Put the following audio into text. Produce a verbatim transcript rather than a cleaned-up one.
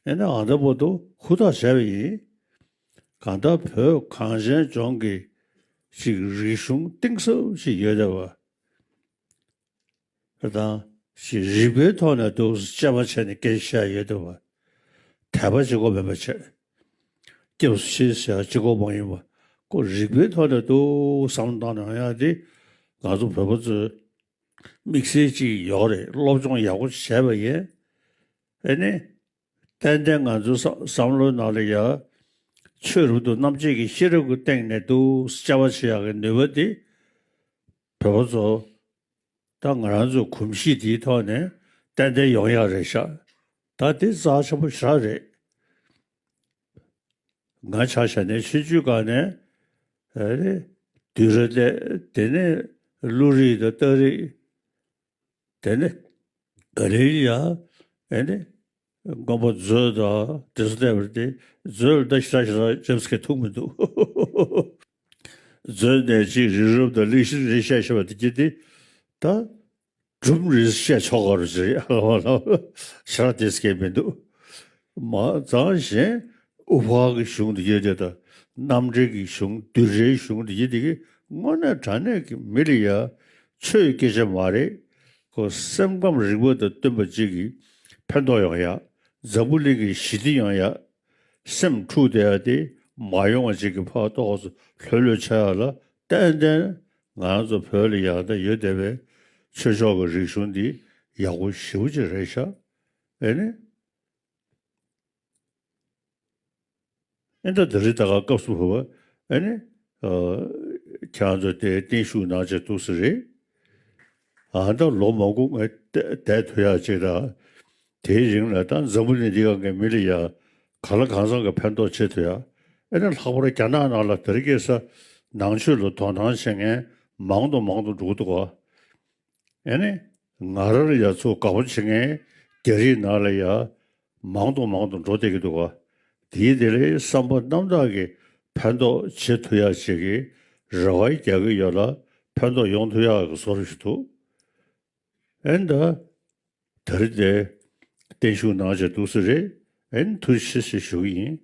ཨེ་ནས་ཨ་ད་བར་དུ་ཧུར་ཐག་བྱས་པ་ཡིན། གང་ལྟར་བོད་གངས་ཅན་ལྗོངས་ཀྱི་ཅིག་རིག་གཞུང་གཏིང་ཟབ་ཅིག་ཡོད་བསྡད་པ་དང་། ཅིག་རིག་པའི་ཐོག་ནས་འདུག་དཔྱད་པ་བྱས་ནས་སྐད་ཆ་བཤད་ཡོད་བསྡད་པ། དད་པ་གཅིག་པོ་མེད་པ་བྱས། སྐྱབས་སུ་མཆི་ཟེར་ཡ་གཅིག་པོ་མ་ཡིན་པ། ཁོ་རིག་པའི་ཐོག་ནས་འདུག་བསམ་བློ་བཏང་ནས་ཡོང་ཡ་དེ། ང་ཚོ་བོད་པ་ཚོས་དམིགས་བསལ་ཅིག་ཡོད་རེད། སློབ་སྦྱོང་ཡག་པོ་བྱས་པ་ཡིན། ཨེ་ནི། ཏན་ཏན་ང་ཚོའི་བསམ་བསམ་བློའི་ནང་ལ་ཡ། ཆོས་རབ་ཏུ་རྣམ་འབྱེད་ཀྱི་ཤེས་རབ་ཀྱི་སྟེང་ནས་འདུག་དཔྱད་པ་བྱེད་ཡག་གི་ནུས་པ་དེ། བོད་པ་ཚོ། ད་ང་རང་ཚོའི་གོམས་གཤིས་དེའི་ཐོག་ནས་ཏན་ཏན་ཡོང་ཡག་རེད་ཤག་ད་དེ་རྩ་ཆེན་པོ་ཞེ་དྲག་རེད། ང་ཆ་བཞག་ནས་ཆུང་ཆུང་སྒང་ནས། ཨ་རེ། བསྡུས་གྲྭ་སླེབས། དེ་ནས་བློ་རིག་དང་རྟགས་རིག་དེ་ནས་ག་རེ་ཡ། ཨེ་ནི། མགོན་པོ་མཛོད་དང་དེ་ཚོ་བལྟས་པ་དེ། མཛོད་ལ་ད་ཞེ་དྲག་ཞེ་དྲག་ཅེམ་སི་ཁེ་ཐུག་མི་འདུག་མཛོད་ནས་ཅིག་རི་རབ་དང་གླིང་ཤིང་རེ་བཤད་བཤད་པ་དེ་གྱིས་དེ། ད་སྒྲུང་རེ་བཤད་ཆོག་ག་རུ་ཟེར་ཡ་ལ་བ་ལ་ཞེ་དྲག་དེ་སྐད་མི་འདུག་མ་ཙང་གཞན་དབུ་ཕར་གྱི་གཞུང་དེ་ཡོད་དེ་དང་། རྣམ་འགྲེལ་གྱི་གཞུང་བསྡུས་གྲྭའི་གཞུང་དེ་ཡོད་དེ་གི་དངོས་གནས་དྲང་གནས་ཀྱི་མི་ལ་ཡ་ཆོས་སྐད་ཆ་མ་རེད། ཁོ་སེམས་ཁམས་རིག་པ་དང་བསྟུན་པ་ཅིག་གིས་ཕན་ཐོགས་ཡོང་ཡ། འཛམ་བུ་གླིང་གི་ཞི་བདེ་ཡོང་ཡ། སེམས་འཁྲུག་བསྡད་ཡ་དེ་མ་ཡོང་བ་ཅིག་གི་ཕར་ཏོག་ཙམ་ལྷོད་ལྷོད་ཆགས་ཡ་ལ་ཏན་ཏན་ང་ཚོ་བོད་ལ་ཡ་ད་ཡོད་བསྡད་པའི་ཆོས་ཕྱོགས་ཀྱི་རིག་གཞུང་འདི་ཡག་པོ་ཞེ་པོ་ཅིག་རེད་ཤག་ཨེ་ནི། ཨེ་ད་དེ་རིང་ད་ག་སྐབས་སུ་བབས་པ་ཨེ་ནི། ཨ། ཁྱེད་རང་ཚོ་དེ་བརྟན་བཞུགས་གནང་བྱས་འདུག་ས་རེད། ཨ་ད་ལོ་མང་པོ་ངས་བསྡད་བསྡད་ཐུབ་ཡག་ཅིག་དང་། དེའི་རིང་ལ་ད་འཛམ་བུ་གླིང་འདི་སྒང་གི་མི་ལ་ཡ་གང་ལ་གང་འཚམ་གྱི་ཕན་ཐོགས་བྱེད་ཐུབ་ཡ། ཨེ་ནི་ལྷག་པར་རྒྱ་ནག་ནང་ལ་དེ་རིང་ཁ་སང་ནང་ཆོས་ལ་དོ་སྣང་བྱེད་མཁན་མང་དུ་མང་དུ་འགྲོ་གི་འདུག་ག་ཨེ་ནི། ང་རང་ལ་ཡ་ཚུར་དགའ་པོ་བྱེད་མཁན་རྒྱ་རིགས་ནང་ལ་ཡ་མང་དུ་མང་དུ་འགྲོ་བསྡད་ཀྱི་འདུག་ག་དེའི་དེ་ལས་བསམ་པ་རྣམ་དག་གིས་ཕན་ཐོགས་བྱེད་ཐུབ་ཡ་ཅིག་གི་རེ་བ་རྒྱག་གི་ཡོད་ལ། ཕན་ཐོགས་ཡོང་ཐུབ་ཡག་གི་བཟོ་འདྲ་ཞིག་འདུག་ཨེ་ད། དེ་རིང་དེ་བརྟན་བཞུགས་གནང་བྱས་འདུག་ས་རེད། ཨེ་ཐུགས་རྗེ་ཆེ་ཞུ་གི་ཡིན།